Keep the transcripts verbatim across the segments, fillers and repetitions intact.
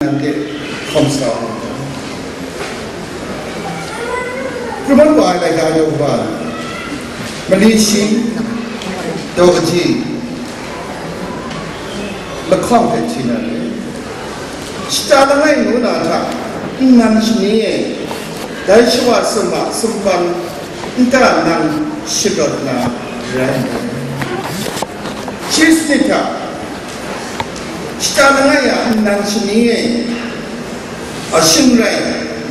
Nanhte hkawm sa u. Pru mat wa ai laika yawng wa, mali shi, daw kaji, lahkawng hpe hti na re. Shata langai ngu na hta, nnan shani e, dai shawa sumhpa sumpan nta nang sharawt na rai nna, shi sanit hta, shata langai a nnan shani e, a shing rai,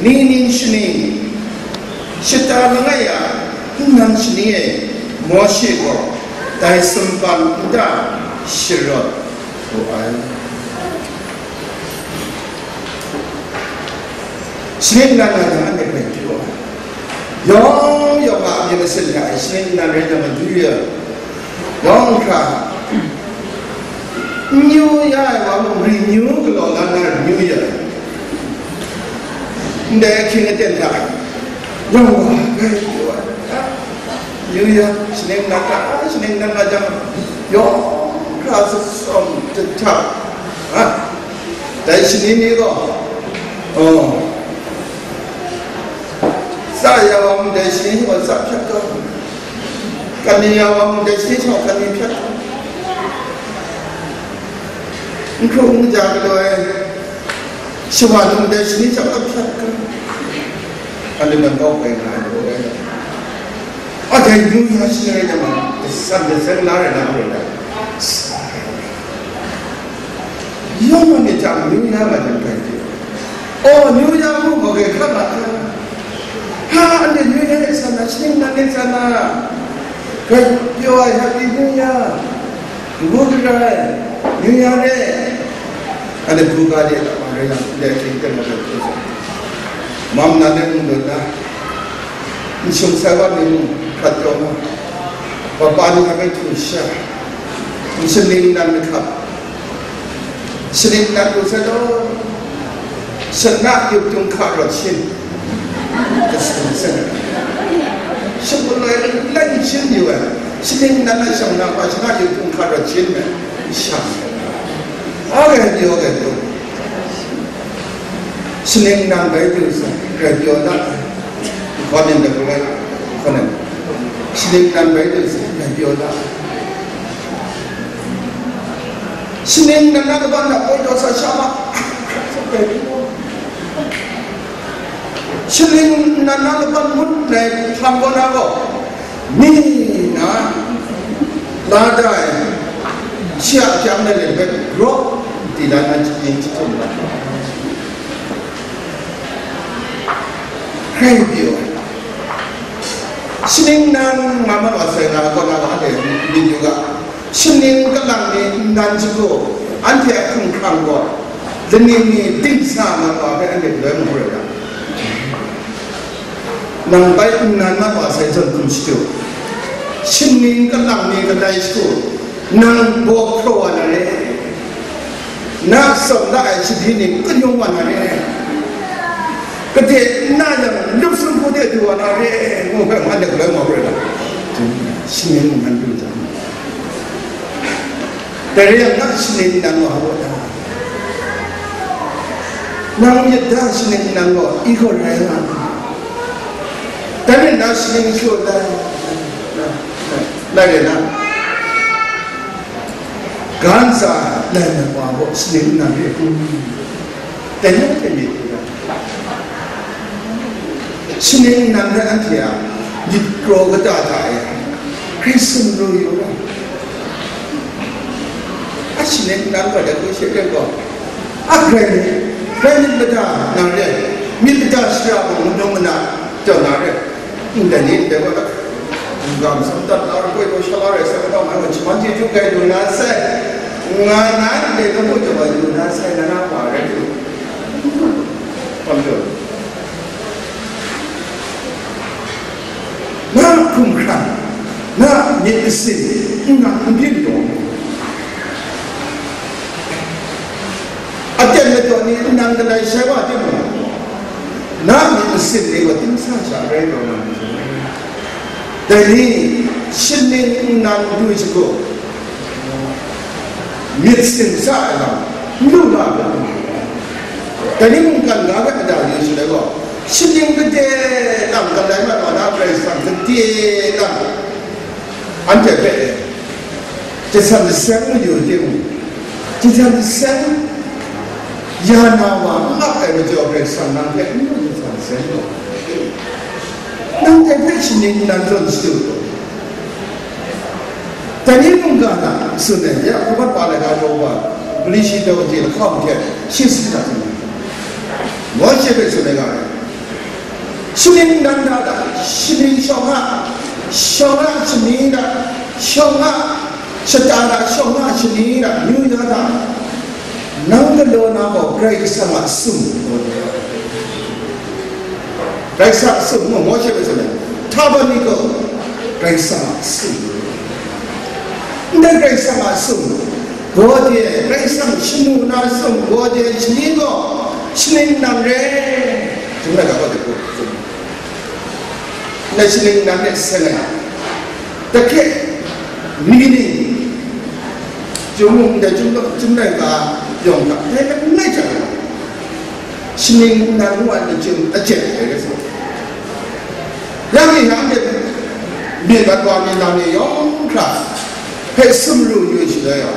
ni ning shani, shata langai a nnan shani e, Mawshe gaw dai sumpan nta sharawt wu ai. Shaning nnan nga jang anhte hpe hkye ai. Yawng yawng a myit masin hta e shaning nnan rai jang madu ya, yawng hkra, n yu ya ai wa mung, renew galaw la na renew ya. Ndai ahkying aten hta, yawng wa, rai yu ai. New Year, shaning nnan hta, shaning nnan nga jang, yawng hkra tsawm jahta, ha? Dai shani ni gaw, oh, tsa ya wa mung dai shani gaw tsa hpyak ga, kani ya wa mung dai shani gaw kani hpyak ga, n hkru n ja galaw ai, shawa ni mung dai shani hta hpyak ga, anhte man kau hpai nga ai, a dai New Year shani rai jang, san de san la rai na rai na. Yawng wa myit jang New Year nga jang grai pyaw. Oh, New Year mung gaw grai hkra nga hka. Ha, anhte New Year e san na, shaning nnan e san na, grai pyaw ai, Happy New Year, kabu gara ai, New Year re. Anhte buga de la ma rai yang, ndai hkying ten ma rai hku sa, mam na de mung dun na, n shung sai wa ni mung hkrat taw ma, kaba ni a bai htu sha, n shaning nnan mahkap, shaning nnan lu sai law, shana yup tung hka rawt shin, shagun lai lai shin yu ai, shaning nnan a shang na hpa shana yup tung hka rawt shin ai, shang. A rai pyaw, a rai pyaw. Shaning nnan bai du sai, grai pyaw da ai. Hkaw ning de grai, hkaw ning. Shaning nnan bai du sai, grai pyaw da ai. Shaning nnan na laban hta poi taw sa sha ma. Shaning nnan na laban ngut nai hpang kaw na gaw, mi na la da ai, shi a hpyak na len hpe graw di la na, jahping jahtum la. Hkrai pyaw ai. Shaning nnan nga mat wa sai nga, kaw na ga, anhte myit yu ga, shaning kalang ni nnan shagu, anhte a hkumhkrang gaw, laning ni dingsa mat wa hpe anhte galoi mu rai ga. Nang bai nnan mat wa sai zawn hkum shadu, shaning kalang ni kadai shagu, nang baw hkraw wa na re, na tsawm la ai shadi ni kanyung wa na re, gade n na yang, lup sumpu de du wa na re, ngu hpe ngan de galoi mau rai na, shaning nnan du jang, dai rai yang, na shaning nnan wa hkawm ta? Nang yada shaning nnan gaw i gaw rai nga ai. Dai rai nna, shaning shagu lai, lai rai na, ga ntsa lai mat wa gaw shaning nnan re hku, dai ni hte myit hkru ai. Shaning nnan rai anhte a myit kraw kata hta e hkri sumru yu ai. A shaning nnan gaw dai hku she rai gaw, a grai myit, grai myit mada na re, myit mada shara mung madung mana taw na re, ndai ni ndai gaw, n-ga masum dat la, rapoi gaw sha la rai sai, mada mai gaw shaman chyeju grai lu na sai, nga na ndai gaw, mung jaw ai lu na sai, nga na wa rai lu. Hpa majaw, na hkumhkrang, na myit masin, n na n byin taw mu. Aten ladaw ni n nang kadai shai wa timung, na myit masin ni gaw timung sha rai taw na myit. Dai ni, shaning nnan du shagu, myit sin sa ai lam, n lu na myit. Dai ni mungkan ga hpe mada yu shaloi gaw, shaning gade lam, galai mat wa na Karai Kasang gade lam, anhte hpe jahten jaseng mayu timung, jahten jaseng ya na wa n ap ai majaw, Karai Kasang nang hpe n mu jahten jaseng lu. Nang dai hpe shaning nnan zawn shadu lu. Dai ni mungga hta tsun ai, ya, Hkristu wa laika daw wa, mali shi daw de lahkawng hte shi si hta tsun ai. Mawshe hpe tsun ai ga ai. Shaning nnan hta, shaning shawng a, shawng a shani hta, shawng a shata hta, shawng a shani hta, amyu ya hta, nang galaw na gaw Karai Kasang a sum, Karai Kasang a sum, ngu Mawshe hpe tsun ai. Tabernacle, Karai Kasang a sum. Ndai Karai Kasang a sum, gaw de, Karai Kasang shanu na sum, gaw de, shani gaw, shaning nnan re. Chyum laika gaw de, gaw, sum. Ndai shaning nnan de seng ai. Dahke, ni ni, Chyum mung dai chyum, chyum laika yawng hta, dai langai hta, shaning nnan ngu ai machyum ajet ai rai sa. Yang e yang de, myit mat wa mi lam e yawng hkra hpe sumru yu shaloi gaw,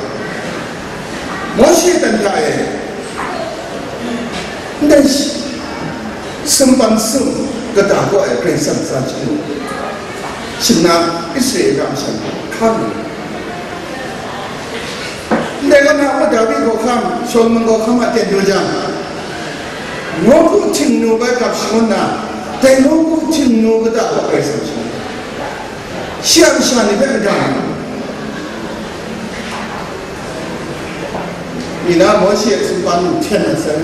Mawshe dan hta e, ndai shi-, sumpan sum kata kaw ai Karai Kasang tsa chyu, shana Israela masha hkang lu. Ndai kaw na, David hkawhkam, Solomon hkawhkam a ten du jang, nawku htingnu bai gap shangun na, dai nawku htingnu kata kaw Karai Kasang shangun. Shi a masha ni hpe mada ai. Mi na Mawshe a sumpan hten na sai.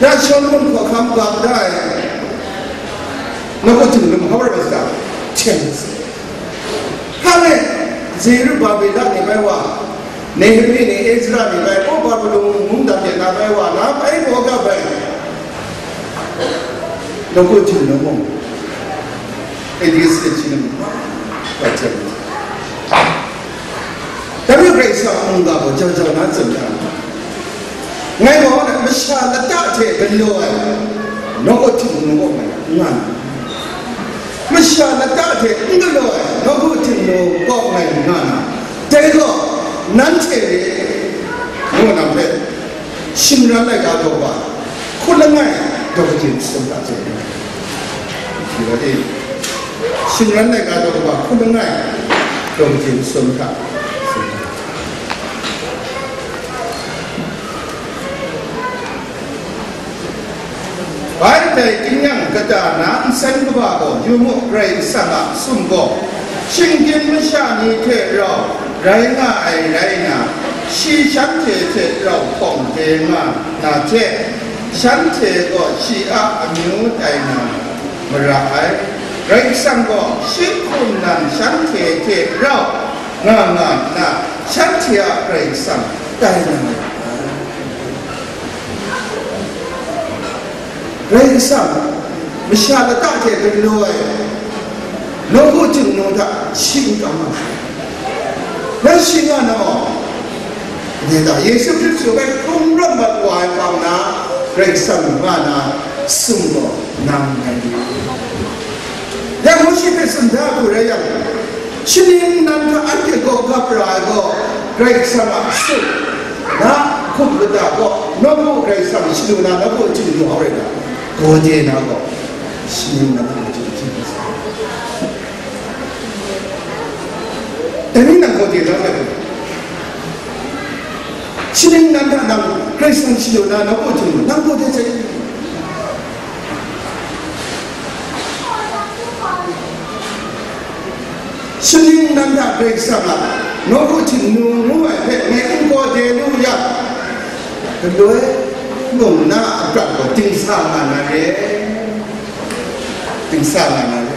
Ya Solomon hkawhkam ga da ai, nawku htingnu mahkra rai sa, hten na sai. Hpa rai, Zerubabela ni bai wa, Nehemi ni, Ezra ni bai, o Babilon mungdan de na bai wa, na bai gaw ga bai. Nawku htingnu mung, A D stage ni mung, bai jang. Dai majaw Karai Kasang a mungga gaw jau jau na tsun da. Ngai gaw masha lata hte galaw ai nawku htingnu kaw ngai nga na. Masha lata hte n galaw ai nawku htingnu kaw ngai nga na. Dai gaw nanhte re, ngu na hpe, shingran laika daw ba hku langai daw kaji masum hta tsun ai. Shi rai e, shingran laika daw ba hku langai daw kaji masum hta tsun ai. Bai dai tingnyang kata na nsen kaba gaw, yu mu, Karai Kasang a sum gaw, shinggyim masha ni hte rau rai nga ai rai nna, shi shanhte hte rau hkawng de nga na hte, shanhte gaw shi a amyu tai na mara ai. Karai Kasang gaw shi hkum nan shanhte hte rau nga nga nna, shanhte a Karai Kasang tai na mara ai. Karai Kasang, masha lata hte galaw ai nawku htingnu hta shi n kam ai. Nang shi nga na maw? Dai hta Yesu Hkristu hpe hkrum rawt mat wa ai hpang na, Karai Kasang nga na sum gaw nang rai. Ya Mawshe hpe tsun da hku rai yang, shaning nnan hta anhte gaw gap ra ai gaw, Karai Kasang a sum, na hkum kata gaw, nawku Karai Kasang shanu na nawku htingnu hau rai na, gaw de na gaw, shaning nnan hta chye hpyi sa. Dai ni nang gaw de na rai gaw, shaning nnan hta nang Karai Kasang shanu na nawku htingnu, nang gaw de sai. Shaning nnan hta Karai Kasang a nawku htingnu ngu ai hpe ngai n gaw de lu yang, galoi mung na a prat gaw dingsa nga na re, dingsa nga na re,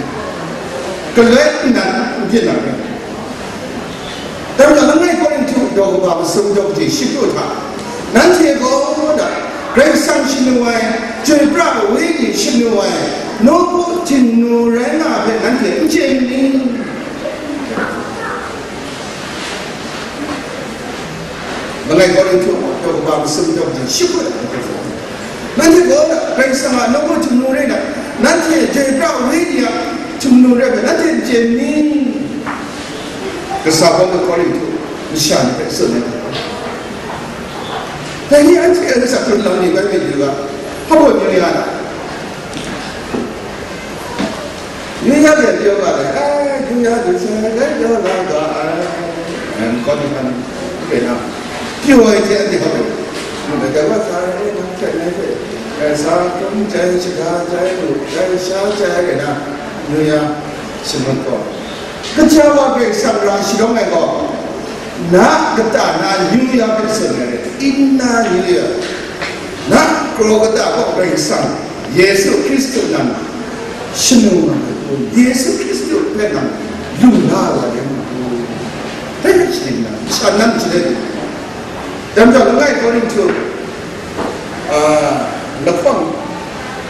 galoi nnan n byin na re. Dai majaw langai Korinhtu daw kaba masum daw kaji shi pru hta, nanhte gaw da, Karai Kasang shanu ai, chyoi pra ai wenyi shanu ai, nawku htingnu rai nga ai hpe nanhte n chye n ni? Langai Korinhtu daw kaba masum daw kaji shi pru hta, Nanhte gaw Karai Kasang a nawku htingnu rai na, nanhte chyoi pra ai Wenyi a htingnu rai ai, nanhte n chye ni? Kasa hpawng na Korinhtu masha ni hpe tsun ai. Dai ni anhte a asak hkrun lam ni bai myit yu ga, hpa baw New Year na? New Year de pyaw ga ai, ai, New Year de sa dai pyaw la ga ai. Em, kaw ni hkan hpe na, pyaw ai hte anhte hkap ai. Nang dai wa sa ai, nang hkrai ngai hpe, eh, sa hkrum jai, shaga jai, lu jai, sha jai, rai na, New Year shangun gaw. Kaja wa Karai Kasang ra sharawng ai gaw, na kata na New Year hpe tsun ai, inna New Year. Na kraw kata kaw Karai Kasang, Yesu Hkristu nan shanu nga ai hku, Yesu Hkristu hpe nan lu la ai wa rai nga hku, dai hpe shaning na, sha nan shaden. Dai majaw, langai Korinhtu, a, lahkawng,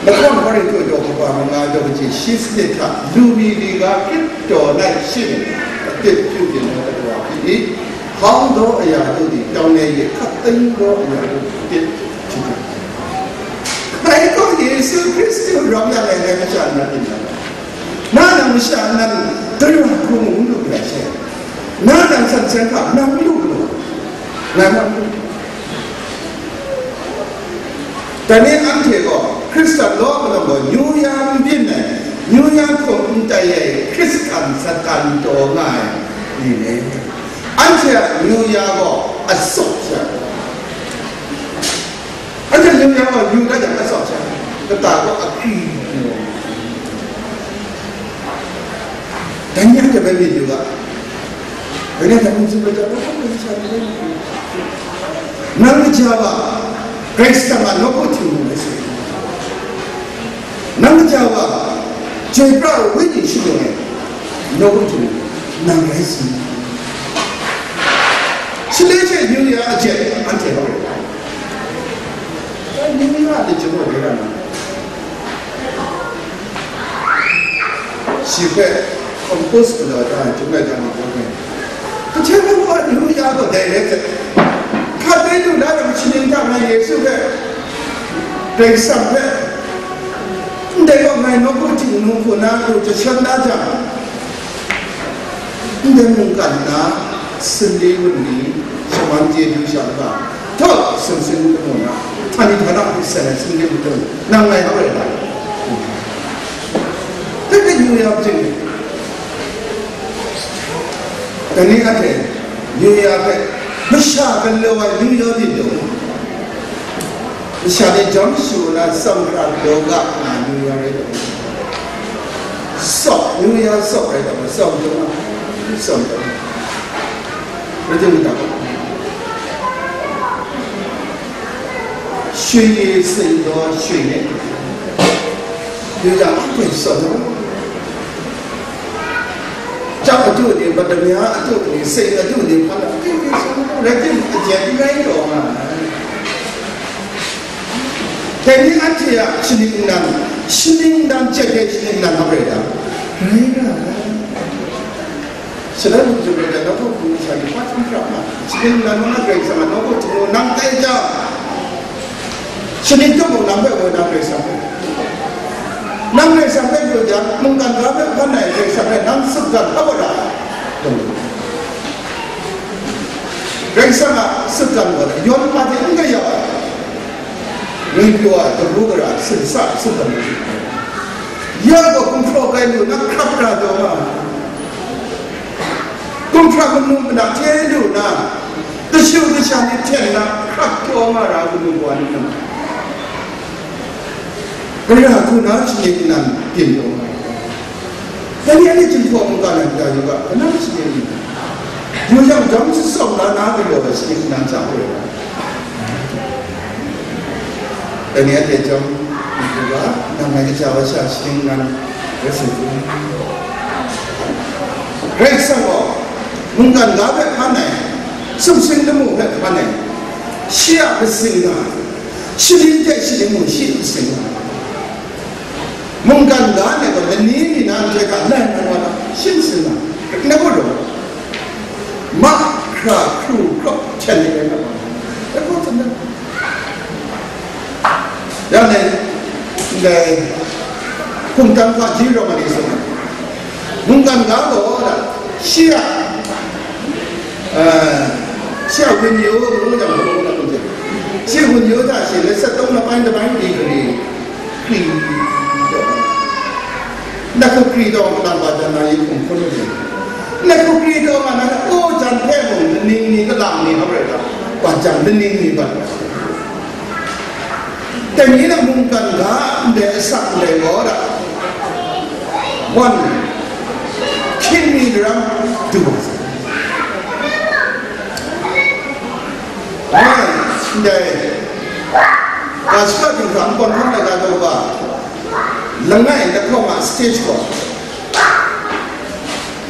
lahkawng Korinhtu daw kaba manga daw kaji shi sanit hta lu mi li ga hkrit daw nai shing, atit pyu byin ai wa hpyi i, hpang daw aya du di, tau ne ye hkat teng daw aya du di, atit hpyi ai. Ngai gaw Yesu Hkristu rawng yang ai, ngai masha n rai n rai. Na nang masha nan dara hku mung n lu ai she, na nang san seng hka nang lu lu, ngai nang lu. Dai ni anhte gaw Hkristan law malawng gaw New Year n byin ai, New Year hkum n tai ai Hkristan Satan taw nga ai ni le, anhte a New Year gaw asak sha, anhte New Year gaw yu da jang asak sha, kata gaw akri. Dai ni anhte bai myit yu ga. Dai ni hta n tsun bai jang, nang kaja wa Karai Kasang a nawku htingnu rai si. Nang kaja wa chyoi pra ai Wenyi shaloi, nawku htingnu nang rai si. Shaloi she New Year a jet anhte hkawhkam ai. Dai New Year a jet gaw dai ra na. Shi hpe compose galaw da ai, chyum ai jang ni, Kahtoi hkawhkam New Year gaw dai rai hte, hkat rai lu na lam shaning hta ngai Yesu hpe, Karai Kasang hpe, ndai gaw ngai nawku htingnu hku na lu jashan na jang, ndai mungkan na, sumsing ni, shaman chyeju sha hta, htaw sumsing lamu na, htani htana hte seng ai sumsing lamu, nang ngai hkap rai la. Hpe hpe yu ya jing, dai ni anhte New Year hpe masha galaw ai New Year myit dum, masha ni jawm shu na tsawm hkra daw ga nga New Year rai dum, sawk, New Year sawk rai dum, tsawm dum, tsawm dum, rai dum ga. Shwi sing daw shwi ni, yu jang hkoi sawn ai. Chyap adu ni, padamya adu ni, sing adu ni, hpa na, hkoi hkoi sawn ai, rai tim, ajen n rai taw nga ai. Dai ni anhte a shaning nnan, shaning nnan, jet ai shaning nnan hkap rai ta? Rai nga ai. Shaloi mung jum rai jang, nawku htingnu sha ni hpa chyum hkra nga, shaning nnan mung na Karai Kasang a nawku htingnu nang tai jang, shaning tup mung nang hpe woi na Karai Kasang hpe, nang Karai Kasang hpe du jang, mungkan ga hpe hpan ai Karai Kasang hpe nang sutgan hkap wa ra. Karai Kasang a sutgan gaw yawn ma hte n gayau ai, ngwipyaw ai, daru gara, sinsa sutgan ai. Ya gaw gumhpraw kai lu na hkrap ra taw nga ai. Gumhpraw manu mada hte lu na, kashu kasha ni hten na hkrap taw nga ra ai manu kawa ni nang, gara hku na shaning nnan byin taw nga ai. Dai ni anhte Jinghpaw mungkan ai mada yu ga, kanan shaning nnan, yu jang jawm shatsawm la na galaw ai shaning nnan hta hkoi. Dai ni anhte jawm yu ga, nang ngai kaja wa sha shaning nnan rai sa u. Karai Kasang gaw mungkan ga hpe hpan ai, sumsing lamu hpe hpan ai, shi a masing na, shaning hte shaning mung shi a masing na. Mungkan ga ni gaw lani mi na ndai hta lai na wa na, shin sin na, na gaw daw, ma hkra hkru hkraw hten ni rai na wa, e gaw tsun na. Ya ne, ndai hkum tang hpa ji rawng ai ni sung, mungkan ga gaw da, shi a, eh, shi a wunyu ngu jang hkrum na kun je. Shi wunyu hta shi lasat tawng lapai dabai ni hkri, hkri taw, na hku hkri taw, lang ba jan na yi hkum hkun ni, na hku hkri taw nga na, o jan hpe mung, kaning ni, kalang ni, hkap rai ta, ba jan, kaning ni, ba. Dai ni na mungkan ga ndai asak ndai gaw da, wan hkying mi daram du wa sai. Wan ndai ga shaka dinghta npawt hkam ai ga daw ga langai lahkawng a stage gaw,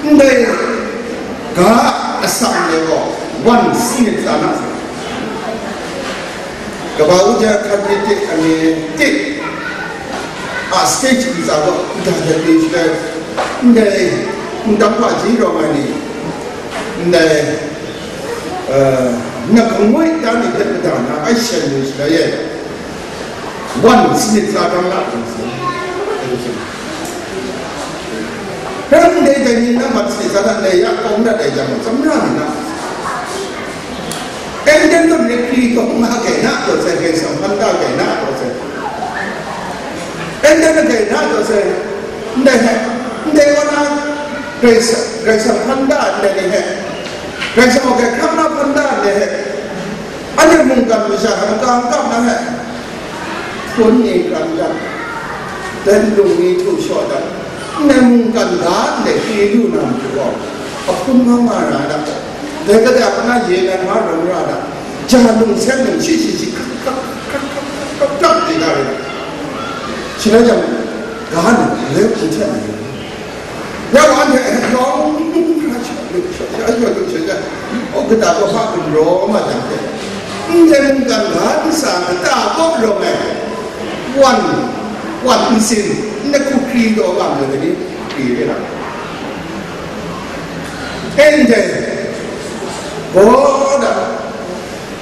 ndai ga asak ndai gaw wan sanit tsa na sa. Kaba uja hkat myit tik, ani tik a stage ntsa gaw nta dat ni shaloi, ndai ndang hpaji rawng ai ni, ndai, eh, na kangoi ta ni hte mada na ai shan ni shaloi e, wan sanit tsa dang la ai ni. Hkrai ndai dai ni na mat sanit tsa dan dai ya kawng dat ai jang, tsawmra ni na. Enten gaw myit kri taw nga gai na taw sai, Karai Kasang hpan da gai na taw sai. Enten gai na taw sai, ndai hpe, ndai wa na, Karai Kasang, Karai Kasang hpan da ndai ni hpe, Karai Kasang wa gai hkam na hpan da ndai hpe, anhte mungkan masha hkam kang kap na hpe, hpun ni kran dat, dan lung ni htu shaw dat, ndai mungkan ga ndai kri lu na matu gaw, a hpun nga nga ra dat. Dai kata hpang na ye nan ma ram ra da, ja lung seng lung shi shi shi hkrak hkrak hkrak hkrak hkrak hkrak di da rai. Shi na jang, ga ni leu hpung hte ni. Ya wa anhte yawng hkra sha lu sha sha, yawng lu sha sha, o kata gaw hpa gumraw ma jang hte, ndai mungkan ga nsa kata gaw rawng ai, wan, wan nsin, n na hku hkri taw nga mayu ai ni, hkri re na. Ndai gaw da,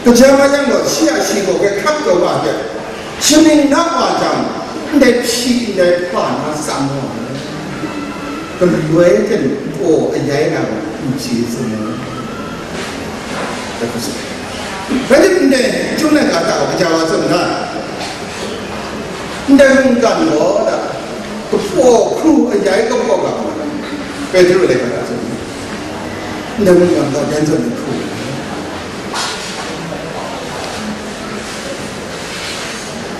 kaja ma yang gaw, shi a shi gaw grai hkap taw wa hte, shaning na wa jang, ndai hpyi ndai hpa na tsang wa ai. Galoi hte gaw ayai na gaw n chye tsun ai. Rai nit, ndai chyum ai ga hta gaw kaja wa tsun na? Ndai mungkan gaw da, kapaw hkru ayai kapaw ga, Petru lai ga hta tsun, ndai mungkan gaw dan zawn ai hkru.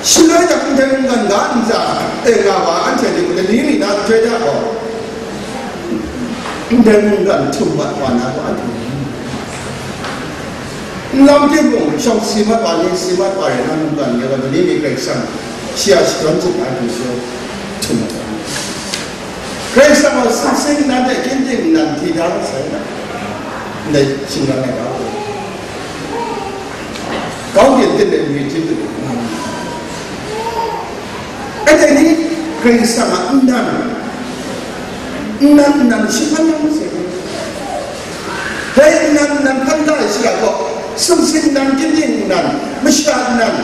Shaloi jang ndai mungkan ga ntsa e nga wa anhte ni mung lani mi na nhtoi hta gaw, ndai mungkan htum mat wa na gaw anhte ni, nlang timung shawng si mat wa ni, si mat wa rai na, mungkan ni gaw lani mi Karai Kasang shi a shadawn htum ai hkum htum mat wa. Karai Kasang gaw sumsing nnan hte gyin ting nnan hti da masai na, ndai shingran ai ga gaw. Kau byin din de mi jin de. Anhte ni Karai Kasang a nnan, nnan, nnan shi hpan yang masai. Dai nnan, nnan hpan da ai shara gaw, sumsing nnan, gyin ting nnan, masha nnan,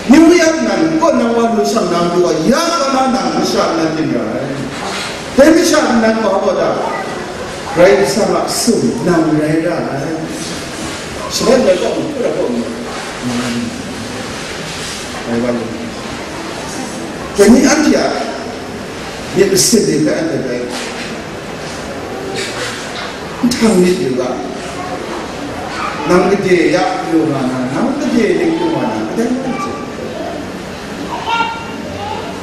New York nnan, kaw nang wa lu shang nang du wa, ya kama nang masha nnan din ra ai. Dai masha nnan wa gaw da, Karai Kasang a sum nang rai ra ai. Shaloi ngai kaw mu, hkra kaw mu. Ngai wa lu. Dai ni anhte a myit masin ni hpe anhte bai nhtang myit yu ga, nang gade ya lu nga na, nang gade ning lu nga na, kadai rai chye.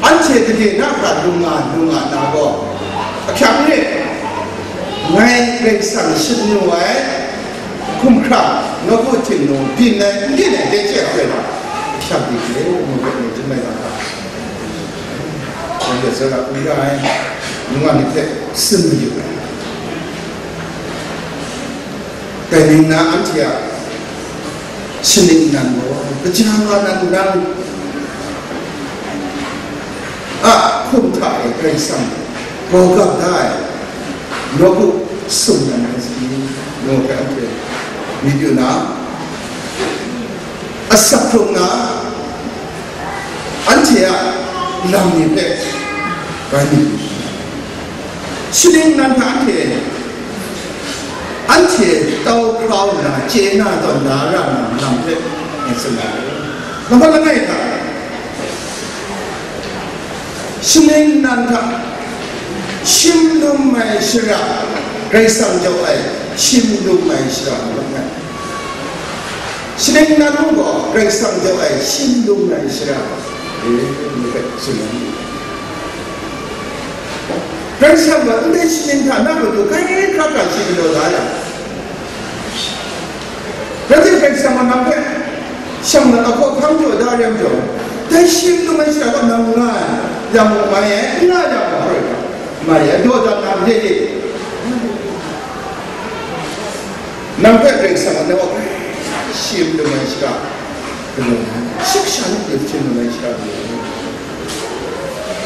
Anhte gade na hkra lung nga, lung nga na gaw, ahkyang e, ngai Karai Kasang shanu ai hkumhkrang, nawku htingnu, byin ai, n byin ai, dai hte hkoi na, ahkyang di hte mu rai ni, chyum ai ga hta, Yawng de Sara hkrum ra ai, ngu nga myit hte tsun mayu ai. Dai ning na anhte a shaning nnan gaw, kaja nga nan nang a hkum hta e Karai Kasang gaw gap da ai, nawku sum nan ai saji, ngu hpe anhte myit yu na, asak hkrung na, a lam ni hpe bai mi. Shaning nan hta anhte, anhte tau hkrau nna, chye na tawn na ra na lam hpe ngai tsun ai. Nambat langai hta, shaning nan hta shim lum ai shara, Karai Kasang jaw ai shim lum ai shara, nambat langai. Shaning nan mung gaw Karai Kasang jaw ai shim lum ai shara, e, ni hpe tsun ai. Karai Kasang gaw ndai shaning hta na matu grai hkra hkra shi galaw la ai. Rai timung, Karai Kasang gaw nang hpe shang na ahkaw hkang jaw da re majaw, dai shim lum ai shara gaw nang nga ai, yang mung mai ai, n nga yang mung hkoi ga, mai ai, daw dan na made de. Nang hpe Karai Kasang gaw shim lum ai shara galaw na, shiksha ni hte shim lum ai shara galaw na.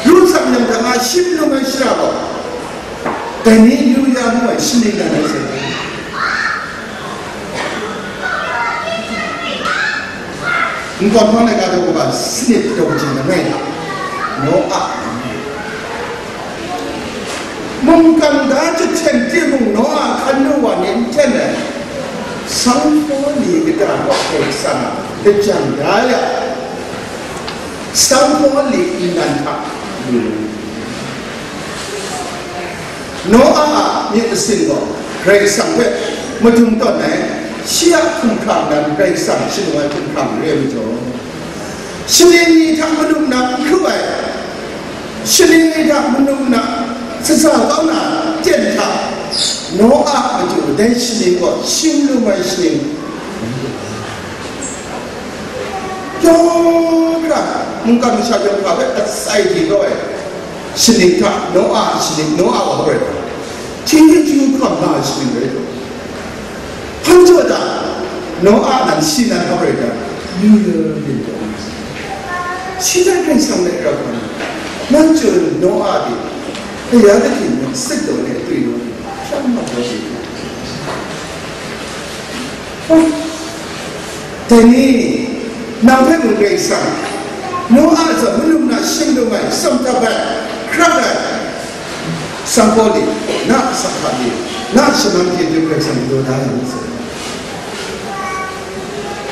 Ru tsap yang hta na shim lum ai shara gaw, dai ni yu ya ngu ai shaning nan ai sai. Nkawn hpang laika daw kaba sanit daw kaji langai hta, Noa. Mungkan ga jahten timung, Noa hkan lu wa ni n hten ai, sanghpaw li kata kaw Karai Kasang a lajang da ya, sanghpaw li nnan hta lu. Noa a myit masin gaw Karai Kasang hpe madung tawn ai, shi a hkumhkrang nan Karai Kasang shanung ai hkumhkrang re ai majaw, shaning ni hta manu na n hkru ai, shaning ni hta manu na shaza kau na ten hta, Noa a matu dai shaning gaw shim lum ai shaning. Yawng hkra, mungkan masha yawng hkra hpe atsai di kau ai shaning hta, Noa a shaning, Noa wa hkoi, chyeju hkam na ai shaning rai. Hpan jaw da, Noa nan shi nan hkoi da, lu lu lu lu. Shi dai Karai Kasang de rau hkra, nan chyu Noa de, kaya kaji ni sit daw ni, twi daw ni, hpyan mat daw ni. Dai ni, nang hpe mung Karai Kasang, Noa a zawn manu na shim lum ai, tsawm tap ai, hkrak ai, sanghpaw ni, na asak hta ni, na shamang hte Karai Kasang galaw da ai ni,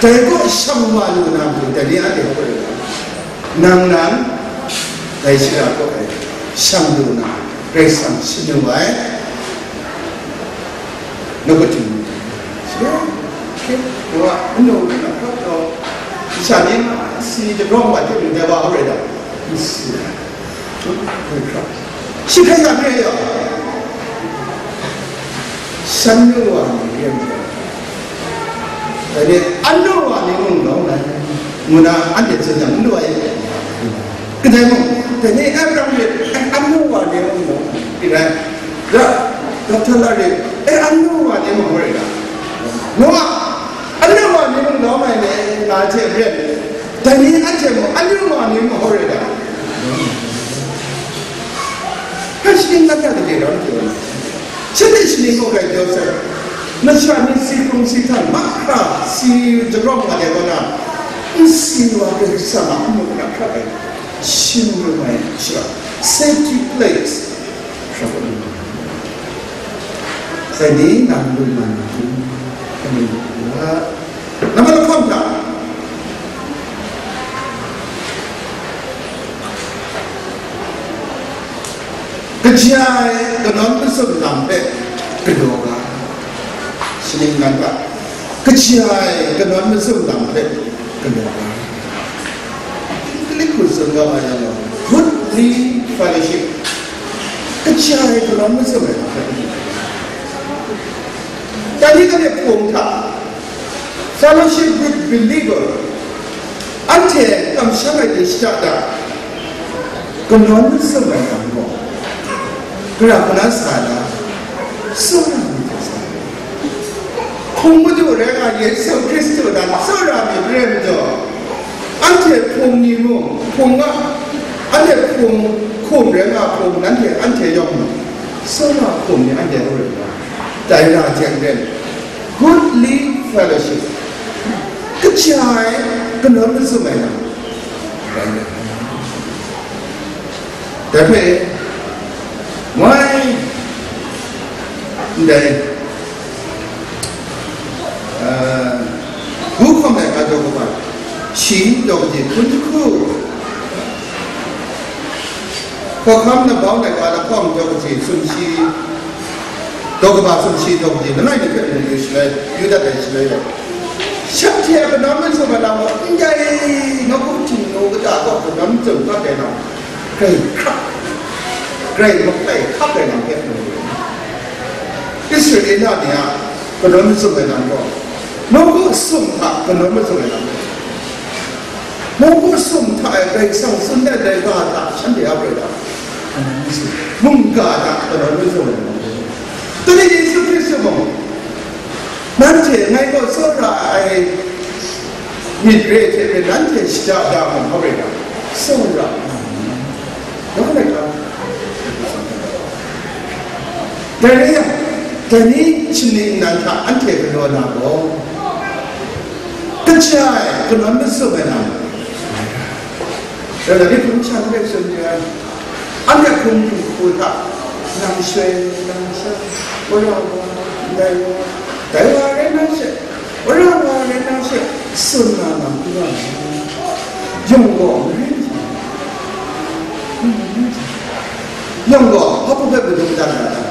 dai kaw shang wa lu na matu, dai ni anhte hpe nang nan, dai shara kaw e shang lu na, Karai Kasang shanu ai, na kachung, shara, wa, anu, na hkra taw, masha ni ma, si jabrawng wa hte mung dai wa hkra rai da, n si ai. Shi hkrai hkrai re ai, shan nu wa ni re ai, dai ni, an nu wa ni mung lawm ai, ngu na anhte tsun yang, n lu ai. Kadai mung, dai ni Abraham re, an nu wa ni mung lawm ai, rai, ra, ra, ra, re, e, an nu wa ni mung rai ga, Noa, an nu wa ni mung lawm ai ni, nga hte ren, dai ni anhte mung, an nu wa ni mung hkrai ga. Hkrai shaning nat ya gade ram jaw ai, shanhte shaning kaw rai jaw sai, masha ni si hkrung si htan mahkra si jarawng nga ai kaw na, n si wa Karai Kasang a amu na hkra ai, shing ru ai shara, safety place, hkra ai. Sai ni nang lu man na, kanu na, nambat lahkawng hta, kaja ai kanawn mazum lam hpe galaw ga, shaning nan hta, kaja ai kanawn mazum lam hpe galaw ga. Hkristu hku tsun ga ma yang gaw, goodly fellowship, kaja ai kanawn mazum ai hpe galaw ga. Dai ni, dai ni hpung hta, fellowship with believer, anhte kamsham ai hte shada da, kanawn mazum ai lam gaw, gara hku na sa ai ta? Tsawra myit hte sa ai. Hpung Madu rai nga, Yesu Hkristu nan tsawra myit re ai majaw, anhte hpung ni mung, hpung a, anhte hpung hkum rai nga hpung, nanhte anhte yawng mung, tsawra hkum ni anhte hpe rai nga, dai ra jeng ren, goodly fellowship, kaja ai kanawn mazum ai lam rai nga ai. Dai hpe, moi, ndai, uh, gu hkawm laika daw kaba, shi daw kaji hkun jahku, hkawhkam labau laika lahkawng daw kaji sumshi, daw kaba sumshi daw kaji, langai mi hpe mu yu shaloi, yu dat ai shaloi, shanhte a kanawn mazum ai lam gaw, ndai nawku htingnu kata kaw kanawn mazum hkap ai lam, grai hkrap, grai makai hkap ai lam hpe mu yu. Israela ni a kanawn mazum ai lam gaw, nawku sum hta kanawn mazum ai lam gaw, nawku sum hta e Karai Kasang tsun ai laika hta shanhte a poi hta, mungga hta kanawn mazum ai lam gaw, dai ni Yesu Hkristu mung, nanhte ngai gaw tsawra ai myit re hte maren nanhte shada da hkawm hkawk rai ga, tsawra nga ai. Dai rai yang, dai ni shani nnan hta anhte galaw na gaw, kaja ai kanawn mazum ai lam, dai ni hpung shan hpe tsun yu ai. Anhte hkum hku hta, nang shoi, nang sha, wora wa, ndai wa, dai wa rai na she, wora wa rai na she, tsun na lam n nga ai. Yawng gaw, yawng gaw, hpa hpe madung dan na ta?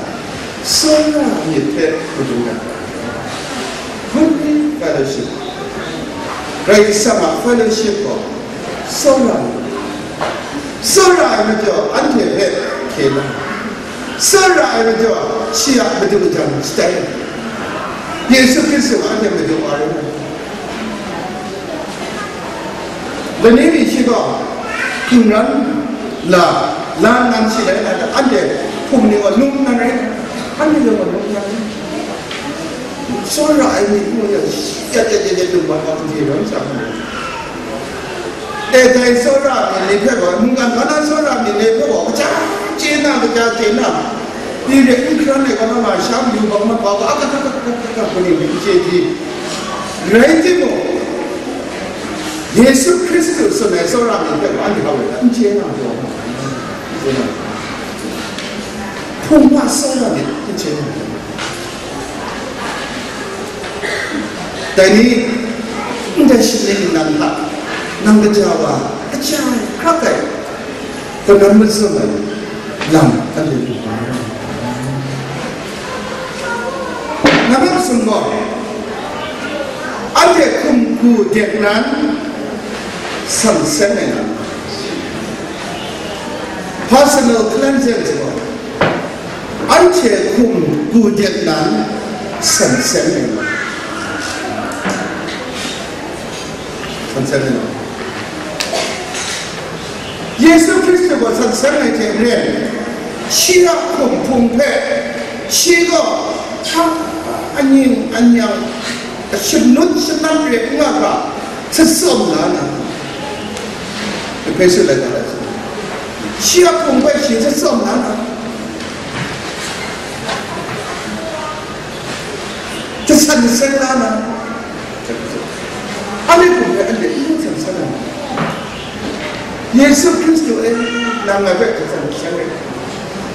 Tsawra myit hpe madung dan na. Good fellowship. Karai Kasang a fellowship gaw tsawra myit. Tsawra ai majaw, anhte hpe hkye la. Tsawra ai majaw, shi a madu jan shatai. Yesu Hkristu a anhte madu wa rai nna, lani mi shi gaw hkungran la, la nnan shi rai na, anhte hpung ni gaw lung nnan rai, anhte gaw lung nnan rai. Tsawra ai myit n mu yang, yat yat yat yat lung mat wa n hte rawng shanhte. E, dai tsawra myit ni hpe gaw, mungkan ga na tsawra myit ni hpe gaw, kaja chye na, kaja chye na, pyi re n hkran ai ga na ma, sha mayu bang mat wa ga, aka, aka, aka, aka, aka, ni myit n chye ji. Rai timung, Yesu Hkristu tsun ai tsawra myit hpe gaw, anhte hpa rai n chye na, n chye na. Hpung ma tsawra myit n chye na. Dai ni, ndai shingni nnan hta, nang kaja wa, kaja ai, hkrak ai, kanawn mazum ai lam, Haleluya. Nang a masum gaw, anhte hkum hku dek nan, san seng ai lam, personal cleansing gaw, anhte hkum hku dek nan, san seng ai lam. San seng ai lam. Yesu Hkristu gaw san seng ai hte maren, shi a hkum hpung hpe, shi gaw hpa anying anyang, shanut shanam re n nga hkra, tsawm la na, Ehpesu laika hta, shi a hpung hpe shi tsawm la na, jasan seng la na, anhte hpung hpe anhte n san san na. Yesu Hkristu e, nang ngai hpe jasan seng rai.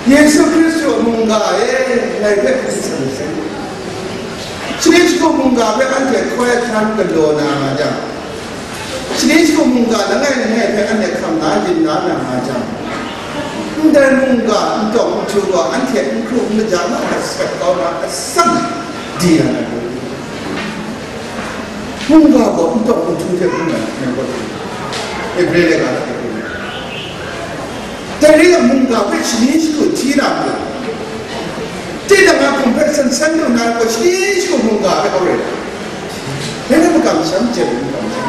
Yesu Hkristu a mungga e, ngai hpe jasan seng rai. Shani shagu mungga hpe anhte hkoi hkran galaw na nga jang, shani shagu mungga langai langai hpe anhte hkam na yin na na nga jang, ndai mungga n tawk n htu gaw anhte n hkru n maja na, a sat kau na atsam di ya na. Mungga gaw n tawk n htu hte hkrum ai, nang gaw, Ebre laika hta hkrum ai. Dai rai yang, mungga hpe shani shagu hti na hku, tinang a hkum hpe san san lu na gaw, shani shagu mungga hpe hkrum ai. Dai ni makam sham jet, makam sham.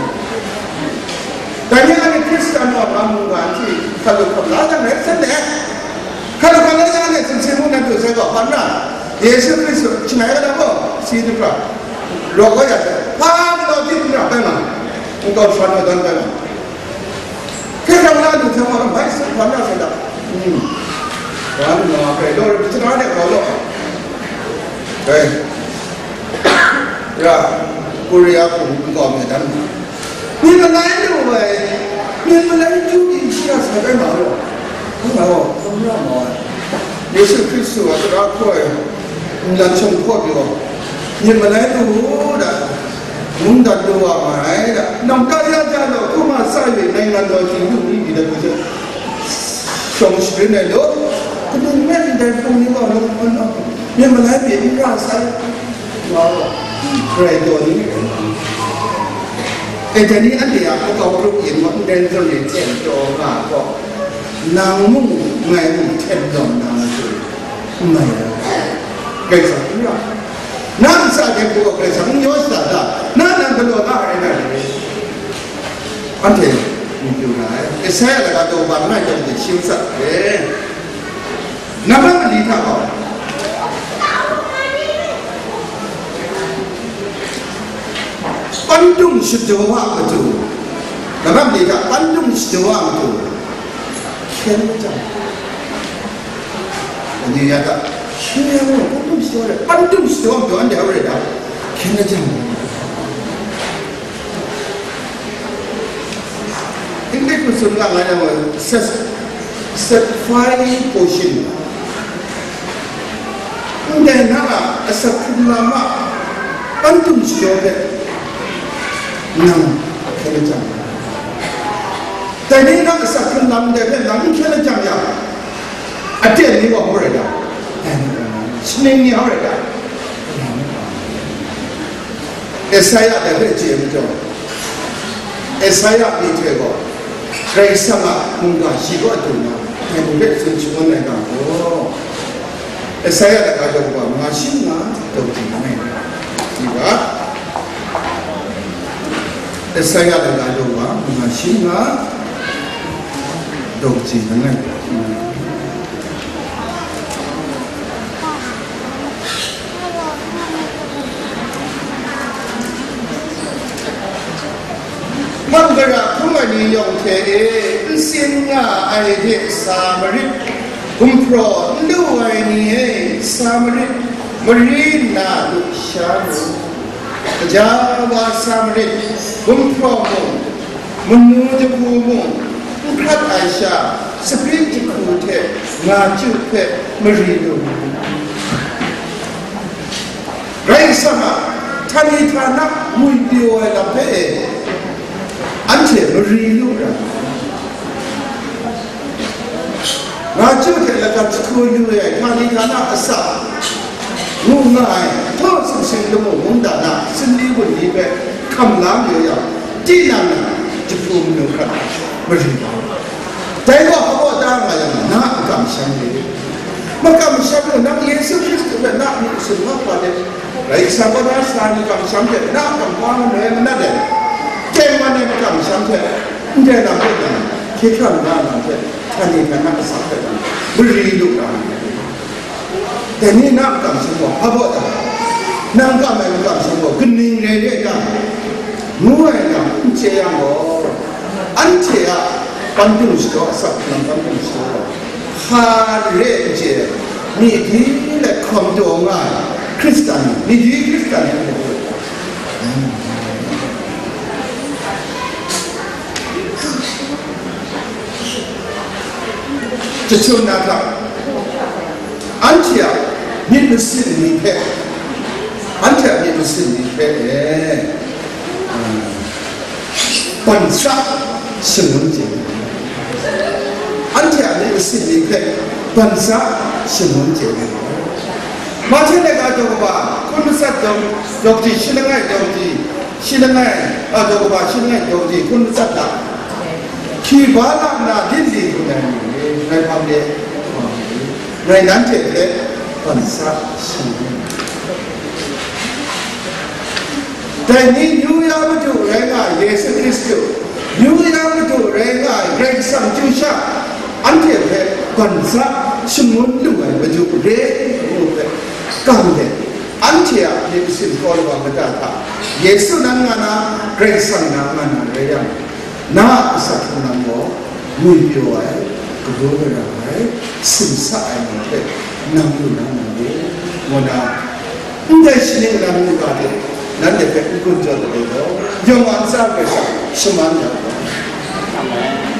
Dai ni a ni Hkristan wa hpa mungga hti hkap lu hkap la jang rai san de. Hkap lu hkap la jang, a ni sumsing mung na du sai gaw, hpan ra, Yesu Hkristu, shangai kata gaw, si du hkra, rawk kau ya sai, hpa galaw hpyi hkra bai nga, nkau hkra naw dan bai nga. Hkye hkrang la lu hte wa, mai sa hkra na sai da. Hmm. Wa nna, kai law, rai, hpyi hkra de hkra law. Kai. Ya, Korea hpung nkau mi dan. Myit malai lu ai, myit malai chyu di shi a sa bai ma law. Ngu na gaw, hkrum ra ma ai. Yesu Hkristu a tara hkaw ai nlan shawng hkaw pyi gaw, myit malai lu u da, mungdan lu wa ma ai da, nang ta ya ja law, hkrum a sa yu, ngai ngan gaw hkying lu ni di dat hku hte, shawng sharin ai law, kaning rai ndai hpung ni gaw, myit malai pyi n ra sai. Wa gaw, grai taw ni rai. E, dai ni anhte a makau grup yin wa, ndai zawn ni hte taw nga gaw, nang mung, ngai mung hten lawm na matu n mai ai. Karai Kasang n ra. Na ntsa de hku gaw Karai Kasang n yaw shada da, na nang galaw na ai na re. Anhte n pyu na ai. Esaia laga daw ba langai daw de shi masat re. Nambat mali hta gaw, pandung shadaw a matu, nambat mali hta pandung shadaw a matu, hkyen lajang, anyi ya ta, hkyen lajang, pandung shadaw a matu, anhte hkyen lajang. English mung tsun nga, ngai nang gaw, sat-, satisfy portion. Ndai na a, asak hkrung lam a, pandung shadaw hpe nang hkyen lajang. Dai ni na asak hkrung lam ndai hpe nang n hkyen lajang yang, aten ni wa hkrum rai ta? Shaning ni hkrum rai ta? Esaia dai hpe chye ai majaw, Esaia myihtoi gaw, Karai Kasang a mungga shi kaw du na, dai ni hpe tsun shangun ai ga gaw, Esaia laga daw kaba manga shi manga daw kaji langai, yu ga, Esaia laga daw kaba manga shi manga daw kaji langai. Hpang gara hkrum ai ni yawng hte e, nsin nga ai hte sa marit, gumhpraw n lu ai ni e, sa marit, mari nna lusha mu. Gaja wa sa marit, gumhpraw mung, manu jahku mung, n hkrat ai sha, sapit jahku hte nga chyu hpe mari lu mu. Karai Kasang a htani htana ngwipyaw ai lam hpe e, anhte mari lu ra. Nga chyu hte lagat jahku lu ai htani htana asak ngu nga ai, htaw sing sing lamu mungdan a sumli wunli hpe hkam la mayu yang, tinang na jahku manu hkrat mari ga. Dai gaw hpaw da nga yang, na a kamsham ni, makamsham lu, nang Yesu Hkristu hpe na myit sumhkap hpa de, Karai Kasang kaw na sa ni kamsham hte na kamhpa ngai manat ai, tengman ai makamsham hte, ndai lam hpe nang hkye hkrang na lam hte, htani htana asak hpe nang mari lu ra ai. Dai ni na makamsham gaw hpa baw ta? Nang kam ai makamsham gaw kaning rai re ai ta? Ngu ai lam n chye yang gaw, anhte a pandung shadaw, asak hkrung lam pandung shadaw gaw, hpa re n chye ai, myi di let hkawm taw nga ai Hkristan ni, myi di Hkristan ni anhte hpe jahtum na hta, anhte a myit masin ni hpe, anhte a myit masin ni hpe, e, bansa shangun chye ai. Anhte a myit masin ni hpe bansa shangun chye ai. Mahte laika daw kaba hkun matsat daw, daw kaji shi langai, daw kaji shi langai, a, daw kaba shi langai, daw kaji hkun matsat hta, hki ba la nna din li gun ai ni, ngai hpang de, ngai nanhte hpe bansa shangun. Dai ni yu ya Madu rai nga ai Yesu Hkristu, yu ya Madu rai nga ai Karai Kasang chyu sha, anhte hpe bansa shangun lu ai Madu re ngu hpe, kang de, anhte a myit masin hkaw lawang kata hta, Yesu nan nga na, Karai Kasang nan nga na rai yang, na a asak hkrung lam gaw ngwipyaw ai, kabu gara ai, simsa ai ni hte nang lu na nang re, ngu na, ndai shaning lam ni ga de, nanhte hpe n gun jaw ai gaw, yawng a ntsa Karai Kasang shaman ya u.